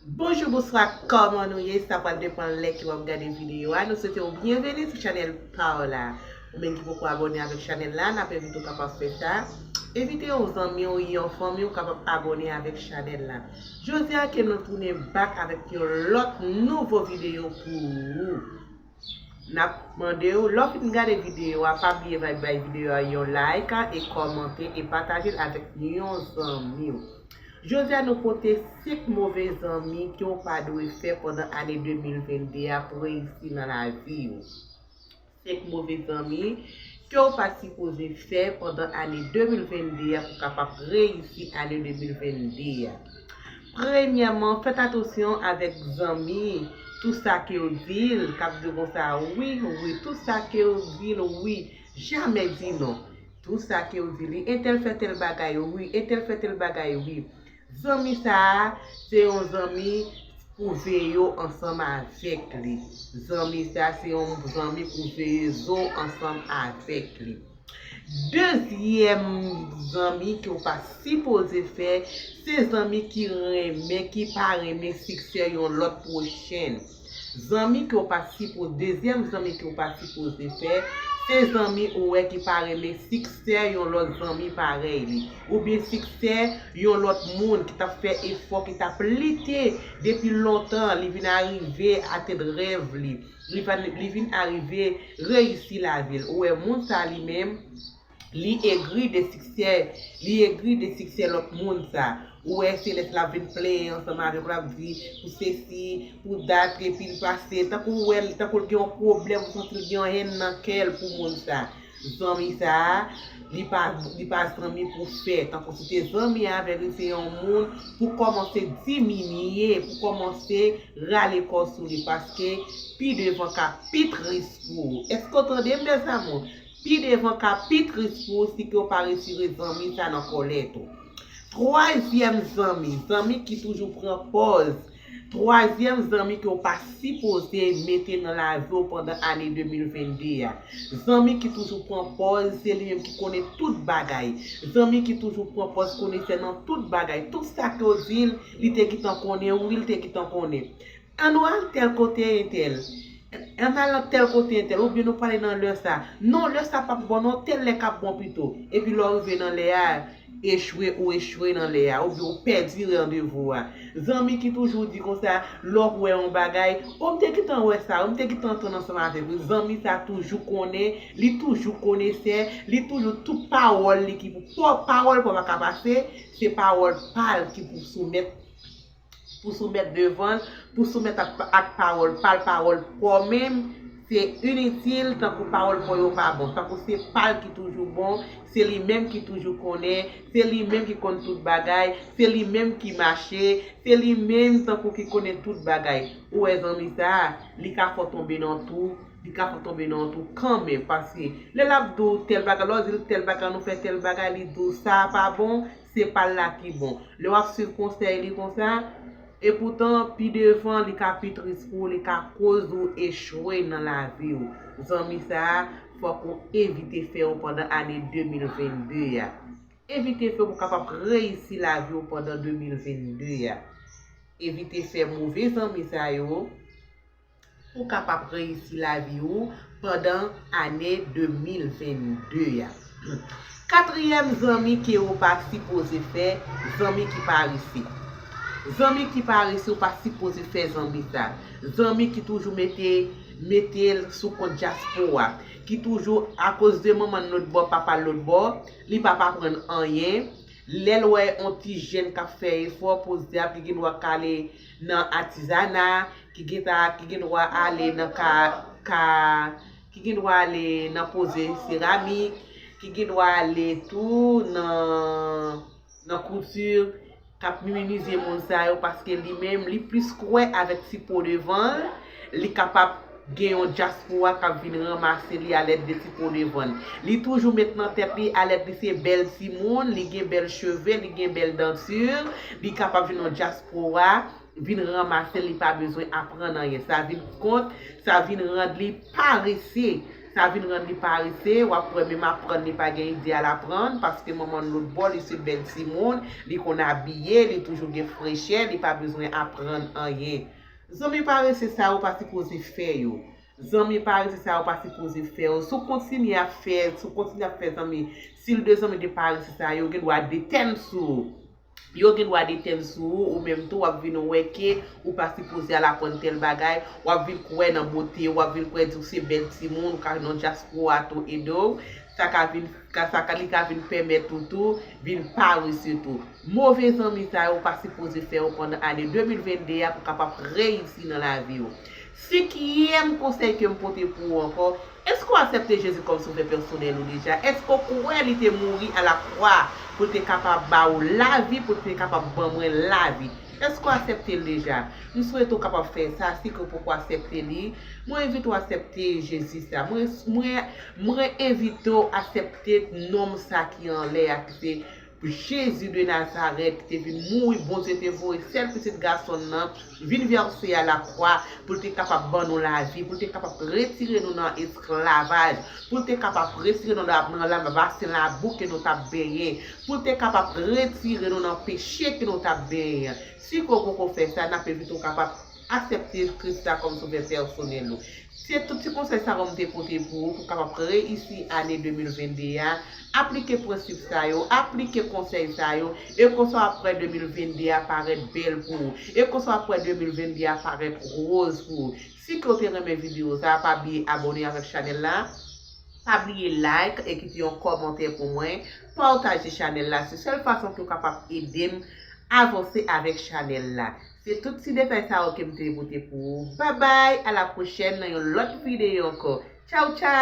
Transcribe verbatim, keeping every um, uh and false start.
Bonjou, bonswa, kòman nou ye? Sa pral depann lè ke w ap gade videyo a. Nou swete w byenveni sou chanèl pa w la. Ou menm ki poko abòne avèk chanèl la, n ap envite w kapab fè sa. Envite yon zanmi w, yon fanmi w kapab abòne avèk chanèl la. Jodi a ke nou tounen back avèk yon lòt nouvo videyo pou ou. N ap mande w, lè w fin gade videyo a, pa bliye bay, bay videyo a yon like e kòmante e pataje l avèk yon zanmi w. Jodi a nou pote senk move zanmi ke w pa dwe fè pandan ane de mil venn de a pou reyisi nan lavi w. Senk move zanmi ke w pa sipoze fè pandan ane de mil venn de a pou kapab reyisi ane de mil venn de a. Premyèman, fèt atansyon avèk zanmi, tou sa ke w di l, k ap di w konsa, wi, wi, tou sa ke w di l, wi, jamè di non. Tou sa ke w di li, entèl fè tèl bagay, wi, entèl fè tèl bagay, wi. Zanmi sa a, se yon zanmi pou veye w ansanm avèk li. Zanmi sa a, se yon zanmi pou veye zo ansanm avèk li. Dezyèm zanmi ke w pa sipoze fè, se zanmi ki renmen, ki pa renmen siksè yon lòt pwochen. Zanmi ke w pa sipoze, dezyèm zanmi ke w pa sipoze fè, se zanmi ou wè ki pa renmen siksè yon lòt zanmi parèy li, oubyen siksè yon lòt moun ki t ap fè efò, ki t ap lite depi lontan, li vin arive atenn rèv li, li vin, li vin arive reyisi lavi l. Ou wè moun sa li menm, li egri de siksè, li egri de siksè lòt moun sa. Ou wè se lè l ap vin plenyen ansanm avèk ou, l ap di pou sesi, pou dat, epi l pase, tankou w wè l, tankou l gen yon pwoblèm, ou santi l gen yon hèn nan kè l pou moun sa. Zanmi sa a, li pa, li pa zanmi pou fè. Tankou si w te zanmi avèk li, se yon moun pou kòmanse diminye, pou kòmanse rale kò sou li, paske pi devan ka pi tris pou ou. Èske w tande m, mezanmi? Pi devan ka pi tris pou ou si ke w pa retire zanmi sa nan kò lèt ou. Twazyèm zanmi, zanmi ki toujou pran pòz. Twazyèm zanmi ke w pa sipoze mete nan lavi w pandan ane de mil venn de a. Zanmi ki toujou pran pòz, se li menm ki konnen tout bagay. Zanmi ki toujou pran pòz konesè nan tout bagay. Tout sa ke w di l, li te gentan konnen, wi, li te gentan konnen. Ann nou al tèl kote entèl. Ann al nan tèl kote entèl, oubyen nou prale nan lè sa. Non, lè sa p ap bon non, tèl lè k ap bon pito. Epi lè w rive nan lè a, echwe, ou echwe nan lè a, oubyen ou pèdi randevou a. Zanmi ki toujou di konsa, lè w wè yon bagay, o m te gentan wè sa, o m te gentan antann ansanm avèk ou. Zanmi sa toujou konnen, li toujou konesè, li toujou tout pawòl li ki pou, pawòl pa w pa ka pase, se pawòl pa l ki pou soumèt pou soumèt devan l, pou soumèt ak, ak pawòl pa l, pawòl pa w menm, se initil, tankou pawòl pa w yo pa bon, tankou se pa l ki toujou bon, se li menm ki toujou konnen, se li menm ki konn tout bagay, se li menm ki mache, se li menm tankou ki konnen tout bagay. Ou wè zanmi sa a, li ka fè w tonbe nan tou, li ka fè w tonbe nan tou kanmenm, paske lè l ap di w tèl bagay, lè w di l tèl bagay, nou fè tèl bagay, li di w sa a pa bon, se pa l la ki bon. Lè w ap swiv konsèy li konsa, epoutan, pi devan, li ka pi tris pou ou, li ka koz ou echwe nan lavi w. Zanmi sa a, fòk ou evite fè yo pandan ane de mil venn de a. Evite fè yo pou w kapab reyisi lavi w pandan de mil venn de a. Evite fè move zanmi sa yo. Pou w kapab reyisi lavi w pandan ane de mil venn de a. Katriyèm zanmi ke w pa sipoze fè, zanmi ki parese. Zanmi ki parese, w pa sipoze fè zanmi sa. Zanmi ki toujou mete, mete l sou kont dyaspora, ki toujou, akoz de manman l lòtbò, papa l lòtbò, li p ap aprann anyen. Lè l wè yon ti jèn k ap fè efò, podyab, ki gen dwa k ale nan atizana, ki gen ta, ki gen dwa ale nan ka, ka, ki gen dwa ale nan poze seramik, ki gen dwa ale tou nan, nan kouti, k ap minimize moun sa yo, paske li menm, li plis kwè avèk ti po devan l, li kapab gen yon dyaspora k ap vin ranmase li alèd de ti po devan l. Li toujou met nan tèt li alèd li se bèl timoun, li gen bèl cheve, li gen bèl danti, li kapab vin yon dyaspora, vin ranmase l, li pa bezwen aprann anyen. Sa vin kont, sa vin rann li parese. Sa vin rann li parese, w ap wè menm aprann li pa gen ide al aprann, paske manman l lòt bò, li se bèl timoun, li konn abiye, li toujou gen frechè, li pa bezwen aprann anyen. Zanmi parese sa yo pa sipoze fè yo. Zanmi parese sa yo pa sipoze fè yo. Si w kontinye ap fè, si w kontinye ap fè zanmi, si l de zanmi de parese sa yo, gen dwa detèn sou ou. Yo gen dwa detèn sou ou, ou menm tou w ap vin wè ke ou pa sipoze al aprann tèl bagay, w ap vin kwè nan bote, w ap vin kwè di w se bèl timoun, ou ka nan dyaspora tou ede w, sa ka vin, ka, sa ka, li ka vin pèmèt ou tou vin parese tou. Move zanmi sa yo pa sipoze fè w pandan ane de mil vennde a pou w kapab reyisi nan lavi w. Senkyèm konsèy ke m pote pou ou ankò, èske w aksepte Jezi kòm sovè pèsonèl ou deja? Èske w kwè li te mouri a la kwa pou l te kapab ba ou lavi, pou l te kapab ban mwen lavi? Èske w aksepte l deja? M swete w kapab fè sa, si ke w poko aksepte li, mwen envite w aksepte Jezi sa. Mwen, mwen, mwen envite w aksepte nonm sa ki anlè a, ki se Jezi de Nazarèt, ki te vin mouri, Bondye te voye sèl pitit gason l nan, vin vèse a la kwa, pou l te kapab ban nou lavi, pou l te kapab retire nou nan esklavaj, pou l te kapab retire nou nan, nan la, basen labou ke nou t ap benyen, pou l te kapab retire nou nan peche ke nou t ap benyen. Si ke w poko fè sa, n ap envite w kapab aksepte Kris la kòm sovè pèsonèl ou. Se tout ti konsèy sa yo m te pote pou ou, pou w kapab reyisi ane de mil vennde a. Aplike prensip sa yo, aplike konsèy sa yo, e konsa w ap wè de mil vennde a parèt bèl pou ou. E konsa w ap wè de mil vennde a parèt wòz pou ou. Si ke w te renmen videyo sa, pa bliye abòne avèk chanèl la. Pa bliye like e kite yon kòmantè pou mwen. Pataje chanèl la. Se sèl fason ke w kapab ede m avanse avèk chanèl la. Se tout ti detay sa yo ke m te pote pou ou. Babay, a la pwochèn nan yon lòt videyo ankò. Tchaw, tchaw!